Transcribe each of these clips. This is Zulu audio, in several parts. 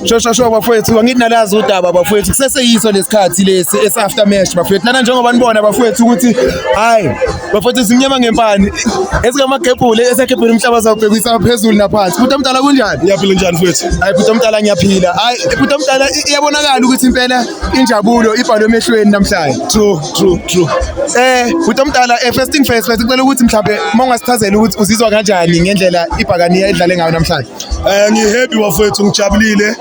Sho sho sho bafowethu, angithi nalazi udaba bafowethu, kuseseyiso lesikhathi lesi esi-after match bafowethu. Lana njengoba nibona bafowethu ukuthi hayi bafowethu, simnyama ngempani esingamagebhule esagebhule umhlaba, sawubhekisa phezulu naphansi. Bhuti omdala, kunjani? Ngiyaphila, njani mfowethu? Hayi bhuti omdala, ngiyaphila. Hayi bhuti omdala, iyabonakala ukuthi impela injabulo ibhalwe emehlweni namhlanje. True, true, true. Bhuti omdala, first thing first, bese ukuthi mhlambe uma ungasichazela ukuthi uzizwa kanjani ngendlela ibhakaniya edlale ngayo namhlanje. Ngi-happy bafowethu, ngijabulile.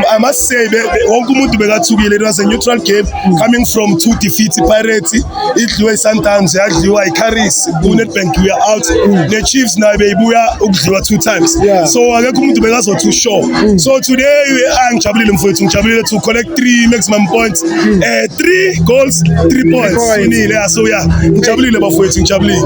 I must say wonke umuntu bekathukile. It was a neutral game coming from two defeats. I-Pirates idliwe i-Sundowns, yadliwa i-Caris ku-Nedbank, we are out. Ne-Chiefs nayo beyibuya ukudliwa two times. So akekho umuntu bekazothi sure. So today ngijabulile mfowethu, ngijabulile to collect three maximum points. Three goals, three points. Points. Winile, yeah, so yeah, ngijabulile bafowethu, ngijabulile.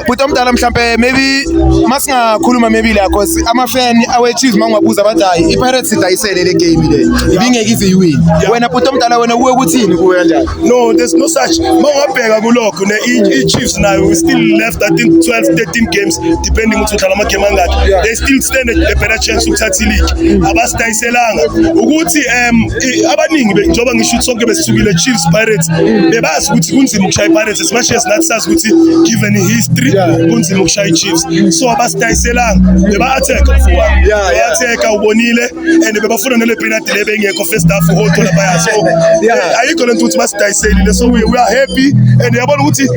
Bhuti omdala, mhlambe maybe masingakhuluma maybe la, cause ama-fan awe-Chiefs mangiwabuza bathi hayi, i-Pirates idayisele le game le, ibingeke ize iwin. Wena bhuti omdala, wena kuwe kuthini, kuwe kanjani? No, there's no such. Mawungabheka kulokho ne i-Chiefs nayo, we still left I think 12 13 games, depending ukuthi udlala ama game angaki. They still stand a better chance ukuthatha i-league. Abasidayiselanga ukuthi abaningi njengoba ngisho ukuthi sonke besithukile, Chiefs, Pirates, bebazi ukuthi kunzima ukushaya i-Pirates as much as nathi sazi ukuthi given history kunzima ukushaya i-Chiefs. So abasidayiselanga, beba-attack mfowami. Beba-attack, ubonile, and bebafuna nale penalty le bengekho first half uHotto laphaya. So ayikho lento ukuthi basidayiselile, so we are happy and yabona ukuthi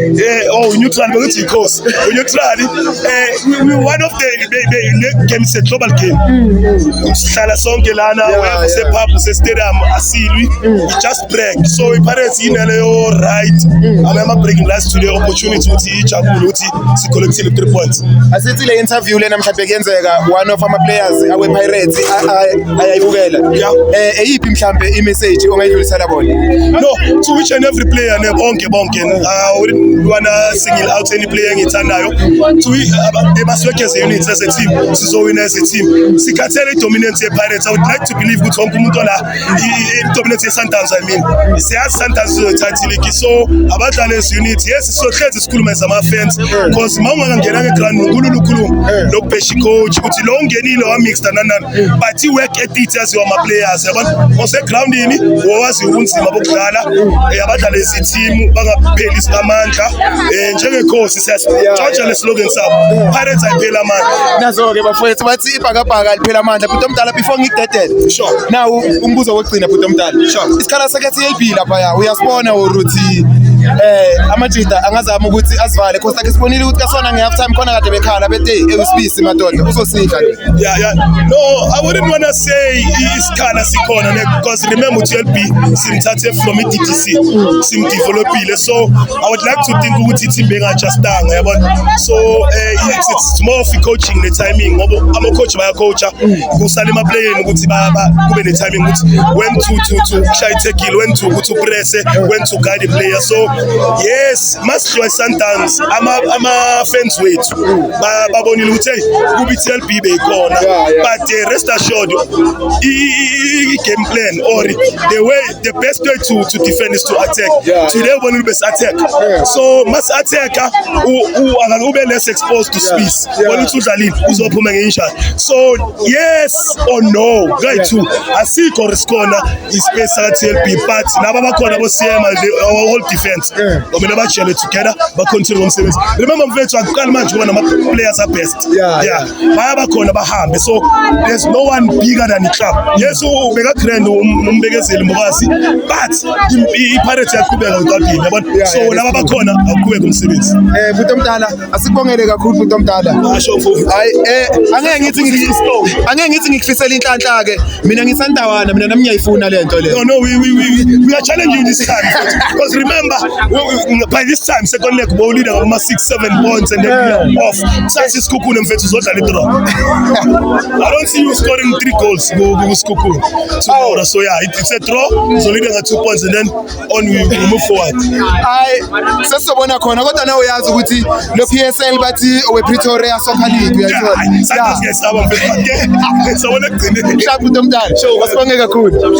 oh, neutral bekuthi i-course neutral, we one of the le game is a global game. Sihlala sonke lana, whether use-pub, use-stadium, asilwi, we just break. So i-Pirates inaleyo right ama-breaking rights to the opportunity ukuthi ijabule ukuthi si-collectile 3 points. Asithi le interview lena mhlawumbe kuyenzeka one of ama players awe Pirates ayayibukela. Eyiphi mhlawumbe i-message ongayidlulisela bona? No, to each and every player ne, bonke bonke, I wouldn't wanna single out any player engiyithandayo. To they must work as a unit, as a team. Sizowina as a team. Sikhathele i-dominance ye-Pirates. I would like to believe ukuthi wonke umuntu ola, i-dominance ye-Sundowns, I mean, siyazi Sundowns izoyithatha iligi, so abadlale as unit. Yes, sizohlezi sikhuluma as ama-fans, because ma ungakangenanga eground kulula ukhuluma nokubhesha i-coach ukuthi lo ungenile wamixed nani nani, but i-work ethic yaziwa ama-players, yabona, osegroundini wowazi ubunzima bokudlala. Abadlale as i-team, bangapheli amandla. Njengekhosi siyasitshontsha le slogan sabo, "Pirates ayipheli amandla." Nazo-ke bafowethu, bathi ibhakabhaka liphela amandla. Bhuti omdala, before ngikudedele, nawu umbuzo wokugcina, bhuti omdala. Isikhala seke-TLB laphaya uyasibona ukuthi amajida angazama ukuthi asivale, cause like sibonile ukuthi kasona nge-half time khona kade bekhala bethi, "Hey, ewusibisi madoda, uzosidla lo." Yeah. No, I wouldn't wanna say isikhala sikhona ne, because remember TLB simthathe from i-DDC, simdevelopile, so I would like to think ukuthi i-team benga-adjustanga, yabona. So it's more of i-coaching ne-timing, ngoba ama-coach bayacoacha, kusala ema-playeni ukuthi kube ne-timing ukuthi when to shaya i-tackle, when to ukuthi upresse, when to guide the player. So yes, masidliwa i-Sundowns, ama-fans wethu babonile ukuthi hey, kuba i-TLB beyikhona. But rest assured, i-game plan or the way, the best way to defend is to attack. Today ubonile besi attack, so mas attacka ube less exposed to space. Ubona ukuthi udlalile, uzophuma nge-injury. So yes or no, kayi-two asikho risikhona i-space saka-TLB, but laba abakhona bo-CM, our whole defense, kwamele bajele together, bacontinue ngomsebenzi. Remember mfethu, akuqali manje kuba nama-players abest. Baya bakhona bahambe, so there's no one bigger than i-club. Yes, ubeka-grand umbekezeli Mbokazi, but i-Pirates iyaqhubeka without him, yabona. So laba bakhona, awuqhubeke umsebenzi. Bhuti omdala, asikubongele kakhulu, bhuti omdala. Asho mfowethu. Hayi, angeke ngithi ngikufisela inhlanhla ke mina, ngisandawana mina, nami ngiyayifuna le nto le. No, we are challenging you this time. Because remember, by this time, second leg, we're leading almost 6, 7 points and then we are off. Sasi Sekhukhune mfethu uzodlala i-draw. I don't see you scoring three goals go Sekhukhune tomorrow. So yeah, it's a draw. So leading at 2 points and then on we move forward. Hayi, sesizobona khona, kodwa nawe uyazi ukuthi lo PSL bathi owe Pretoria Soccer League, uyayithola. Sundowns ngiyayisaba mfethu. But ke, sawona ekugcineni. Mhlawumbe, bhuti omdala, asibonge kakhulu.